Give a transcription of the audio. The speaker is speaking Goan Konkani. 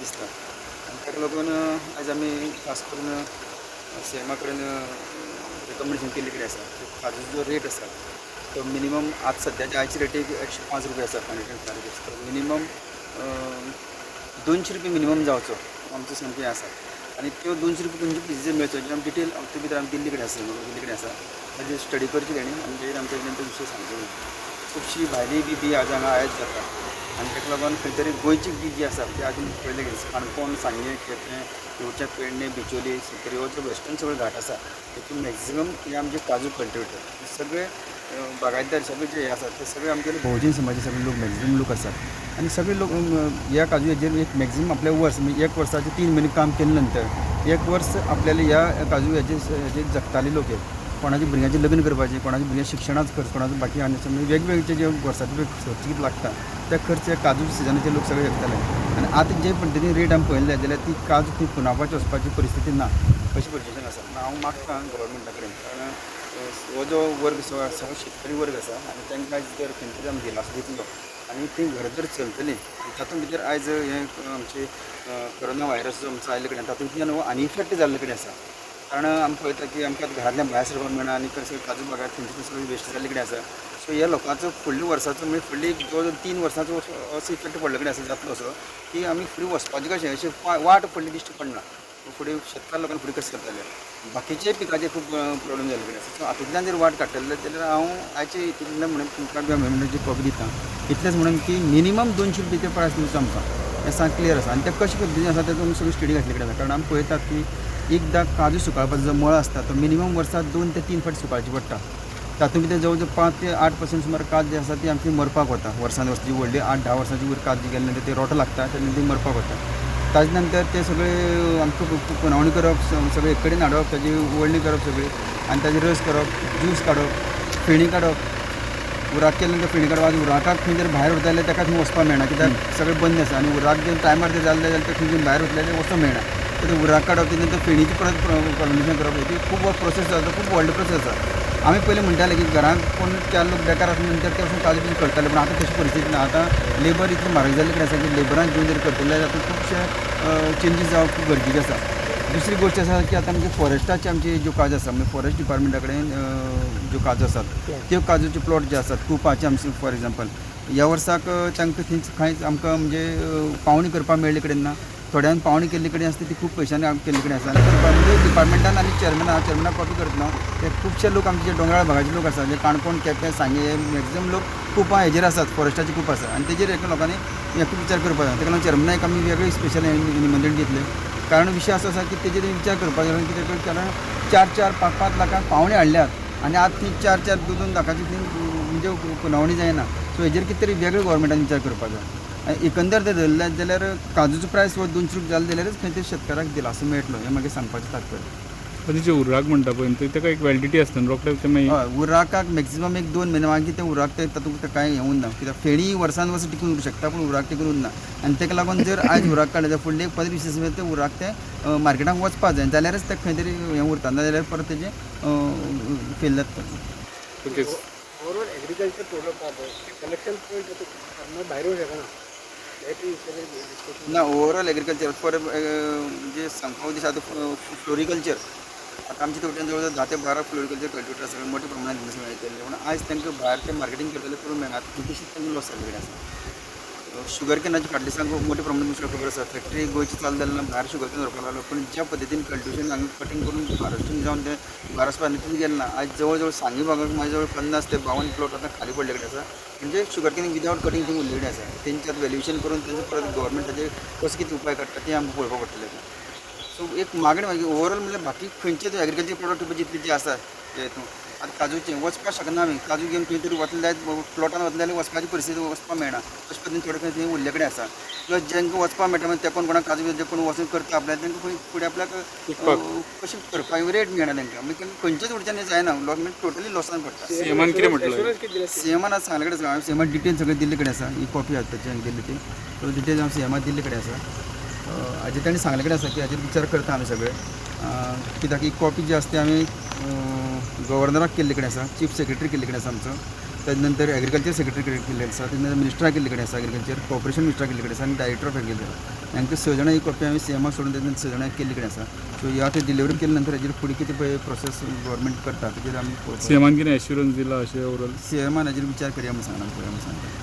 दिसता. आनी ताका लागून आयज आमी खास करून सीएमा कडेन रिकमेंडेशन केल्ले कडेन आसा की काजूचो जो रेट आसा तो मिनिमम आज सद्याच्या आयचे रेटीक 105 रुपया आसा 105 रुपया, तो मिनिमम 200 रुपया मिनिमम जावचो, आमचो सामकें आसा. आनी त्यो 200 रुपया खंयचे प्लेसीचेर मेळचो जें आमी डिटेल ते भितर आमी दिल्ली कडेन आसा, दिल्ली कडेन आसा. ताजेर स्टडी करची तेणी आनी तेजेर आमच्या कडल्यान तो विशय सांगचो. खुबशी भायली बी बी आज हांगा आयात जाता आनी ताका लागून खंय तरी गोंयची बी जी आसा ती आजून पळयलें गेली. काणकोण, सांगें, केपें, येवच्या, पेडणे, बिचोली, सत्तरी हो जो वेस्टर्न सगळो घाट आसा, तेतून मॅक्झिमम हे आमचे काजू कल्टिवेटर सगळे, बागायतदार सगळे जे हे आसात, ते सगळे आमचे बहुजन समाजाचे सगळे लोक, मॅक्झिमम लोक आसात. आनी सगळे लोक ह्या काजू हेजेर एक मॅक्झिमम आपल्या वर्स, म्हणजे एक वर्साचे 3 म्हयने काम केले नंतर एक वर्स आपल्याला ह्या काजू हेजेर जगताले लोक हे. कोणाच्या भुरग्यांचें लग्न करपाचें, कोणाच्या भुरग्यांक शिक्षणाचो खर्च, कोणाचो बाकी आनी म्हणजे वेगवेगळे जे वर्साचे खर्च कितें लागता, ते खर्च ह्या काजूच्या सिजनाचे लोक सगळे जगताले. आनी आतां जे पद्दतीन रेट आमी पळयले जाल्यार ती काजू ती पुनावपाची वचपाची परिस्थिती ना, अशी पोजिशन आसा. पूण हांव मागता गव्हर्मेंटा कडेन, कारण हो जो वर्ग सगळो सगळो शेतकरी वर्ग आसा आनी तांकां जर खंय तरी आमी दिलासो दितलो आनी ती घरां जर चलतलीं. तातूंत भितर आयज हें आमचें कोरोना व्हायरस जो आमचो आयिल्ले कडेन, तातूंतल्यान हो आनी इफेक्ट जाल्ले कडेन आसा. कारण आमी पळयता की आमकां घरांतल्यान भायर सरपाक मेळना आनी कसो काजू बागायत थंयचे थंय सगळें वेस्ट जाल्ले कडेन आसा. सो ह्या लोकांचो फुडल्या वर्साचो, म्हणजे फुडली जवळ जवळ 3 वर्सांचो असो असो इफेक्ट पडले कडेन आसा, जातलो असो की आमी फुडें वचपाचें कशें, अशें वाट फुडली दिश्टी पडना. फुडें शेतकार लोकांक फुडें कशें करतले? बाकीचे पिकाचेर खूब प्रोब्लेम जाल्ले कडेन आसा. सो हातूंतल्यान जर वाट काडटले जाल्यार हांव आयचे हितूंतल्यान म्हणून तुमकां बी गव्हर्मेंटाची कॉपी दिता, इतलेंच म्हणून की मिनिमम 200 रुपया ते प्रायस दिवचो आमकां, हें सामकें क्लियर आसा. आनी तें कशें पद्दतीन आसा तें तुमी सगळी स्टडी घातली कडेन आसा. कारण आमी पळयतात की एकदां काजू सुकाळपाचो जो मळ आसता, तो मिनिमम वर्साक 2 ते 3 फावटी सुकाळची पडटा. तातूंत भितर जवळ जवळ 5 ते 8% सुमार काज जी आसा ती आमची मरपाक वता वर्सान वर्स. जी व्हडली 8-10 वर्सांची वयर काज जी गेले नंतर ते रोटो लागता, तेन्ना ती मरपाक वता. ताजे नंतर ते सगळे आमकां पुनवणी करप, सगळे एक कडेन हाडप, ताजी वळणी करप सगळी आनी ताजी रस करप, ज्यूस काडप, फेणी काडप. उराक केले नंतर फेणी काडप. आज उराकाक खंय जर भायर वता जाल्यार ताका थंय वचपाक मेळना, कित्याक सगळें बंद आसा. आनी उराक जर टायमार जर जालें जाल्यार ते खंय भायर वतले जाल्यार वचोंक मेळना. तर ते उराक काडप, ते नंतर फेणीची परत फर्मेंटेशन करप, ही खूब प्रोसेस आसा, खूब व्हडली प्रोसेस आसा. आमी पयलीं म्हणटाले की घरांत कोण चार लोक बेकार आसले नंतर ते वचून काजू बी करताले, पूण आतां तशी परिस्थिती ना. आतां लेबर इतली म्हारग जाल्ले कडेन आसा की लेबरान घेवन जर करतले जाल्यार तातूंत खुबशे चेंजीस जावप खूब गरजेचें आसा. दुसरी गोश्ट आसा की आतां आमचे फॉरेस्टाचे आमचे ज्यो काजू आसा, म्हणजे फॉरेस्ट डिपार्टमेंटा कडेन ज्यो काजू आसात, त्यो काजूचे प्लॉट जे आसात कुपाचे आमचे, फॉर एग्जाम्पल, ह्या वर्साक तांकां थंय कांयच आमकां म्हणजे पावणी करपाक मेळ्ळे कडेन ना. थोड्यांक पावणी केल्ले कडेन आसता, ती खूब पयशांनी केल्ले कडेन आसा. आनी करपाक म्हणजे डिपार्टमेंटान आनी चेअरमॅनाक कॉपी करतना ते खुबशे लोक आमचे जे दोंगराळ भागाचे लोक आसा, म्हणजे काणकोण, केपें, सांगें, हे मॅक्झिमम लोक खूब हेजेर आसात, फॉरेस्टाचे खूब आसा. आनी तेजेर एका लोकांनी हें खूब विचार करपाक जाय. ताका लागून चेअरमॅनाक आमी वेगळे स्पेशल निमंत्रण दितले, कारण विशय असो आसा की तेजेर विचार करपाक जाय. कित्याक? कारण चार चार पांच पांच लाखांक पावणी हाडल्यात आनी आतां ती चार चार दोन दोन लाखाची ती म्हणजे पुनवणी जायना. सो हेजेर कितें तरी वेगळे गोवोरमेंटान विचार करपाक जाय. आनी एकंदर जर धरले जाल्यार काजूचो प्रायस हो 200 रुपया जाले जाल्यारच खंय तरी शेतकाराक दिलासो मेळटलो, हें मागीर सांगपाचें तात्पर्य. पण जे उर्राक म्हणटा पळय न्हू, तेका एक व्हॅलिडिटी आसता न्हू, रोखडे ते मागीर? हय, उराकाक मॅक्झिमम एक 2 म्हयने, मागीर ते उराक ते तातूंत कांय हें उरना. कित्याक फेणी वर्सान वर्स टिकून उरूंक शकता, पूण उराक टिकून उरना. आनी ताका लागून जर आयज उराक काडलें जाल्यार फुडले एक 15-20 दिसां ते उराक ते मार्केटाक वचपा जाय, जाल्यारच ते खंय तरी हें उरता, ना जाल्यार परत तेजें फेल जाता. ओके. ओवरऑल एग्रीकल्चर प्रोडक्ट आहा पळय, ते कलेक्शन पॉयंट फार्मर भायर येवंक शकना. ना, ओवरऑल एग्रीकल्चर फॉर म्हणजे सांगपा उद्देश, आतां फ्लोरिकल्चर, आतां आमच्या थोड्यान जवळ जवळ 10 ते 12 फ्लोरिकल्चर कल्टिवेटर सगळे मोठ्या प्रमाणात सगळें केल्ले, पूण आयज तांकां भायर ते मार्केटींग करतले करूंक मेळना. आतां कितलीशीच तांकां लॉस जाल्ले कडेन आसा. शुगर कॅनाचे फाटले दिसांक मोठ्या प्रमाणात तुमकां खबर आसा, फॅक्टरी गोंयची चालू जाली ना, भायर शुगर can व्हरपाक लागलो. पूण ज्या पद्दतीन कल्टिवेशन हांगा कटींग करून हार्वेस्टींग जावन ते भायर वचपा आनी तितून गेलें ना. आयज जवळ जवळ सांगे भागाक म्हाज्या जवळ 50 ते 52 प्लॉट आतां खाली पडले कडेन आसा, म्हणजे शुगर can without cutting थंय उरलेले आसा. तेंचे आतां व्हॅल्युएशन करून तेंचे परत गव्हर्मेंट ताजेर कसो कितें उपाय काडटा तें आमकां पळोवपाक पडटलें. सो एक मागणी मागीर ओवरऑल म्हणल्यार बाकी खंयचे एग्रीकल्चर प्रोडक्ट जितले जे आसा ते हितून आतां काजूचें वचपाक शकना आमी. काजू घेवन खंय तरी वतले जायत, प्लॉटान वतले जाल्यार वचपाची परिस्थिती, वचपाक मेळना. अशे पद्दतीन थोडे खंय थंय उरले कडेन आसा. प्लस जांकां वचपाक मेळटा, मागीर ते कोण कोणाक काजू जे कोण वचून करता आपल्या, तांकां खंय फुडें आपल्याक विकपाक. कशें करपाक रेट मेळना तांकां. मागीर तांकां खंयच्याच वटच्यान जायना, लॉस, म्हणजे टोटली लॉसान पडटा. सीएमान कितें म्हटलं? एश्युरन्स कितें दिलें? सीएमान आज सांगले कडेन आसा. हांवें सीएमान डिटेल सगळें दिल्ले कडेन आसा. ही कॉपी आसा ताची हांवें दिल्ली ती, सो डिटेल हांव सीएमाक दिल्ले कडेन आसा. हाजेर ताणें सांगले कडेन आसा की हाजेर विचार करता आमी सगळे, कित्याक ही कॉपी जी आसा ती आमी गव्हर्नराक केल्ले कडेन आसा, चीफ सेक्रेटरी केल्ले कडेन आसा आमचो. तेज नंतर एग्रीकल्चर सेक्रेटरी कडेन केल्ली आसा, तेज नंतर मिनिस्टरा केल्ले कडेन आसा, एग्रीकल्चर कॉपरेशन मिनिस्टरा केल्ले कडेन आसा आनी डायरेक्टर ऑफ एग्रीकल्चर. हांकां स जाणां ही कॉपी हांवें सीएमाक सोडून तेज नंतर स जाणांक केल्ले कडेन आसा. सो ह्या ते डिलिव्हरी केले नंतर हेजेर फुडें कितें पळय प्रोसेस गव्हर्मेंट करता तेजेर आमी पळोवपाक. सीएमान कितें एश्युरन्स दिला अशें ओवरऑल? सीएमान हाजेर विचार करया म्हूण सांगला, पळोवया म्हूण सांगला.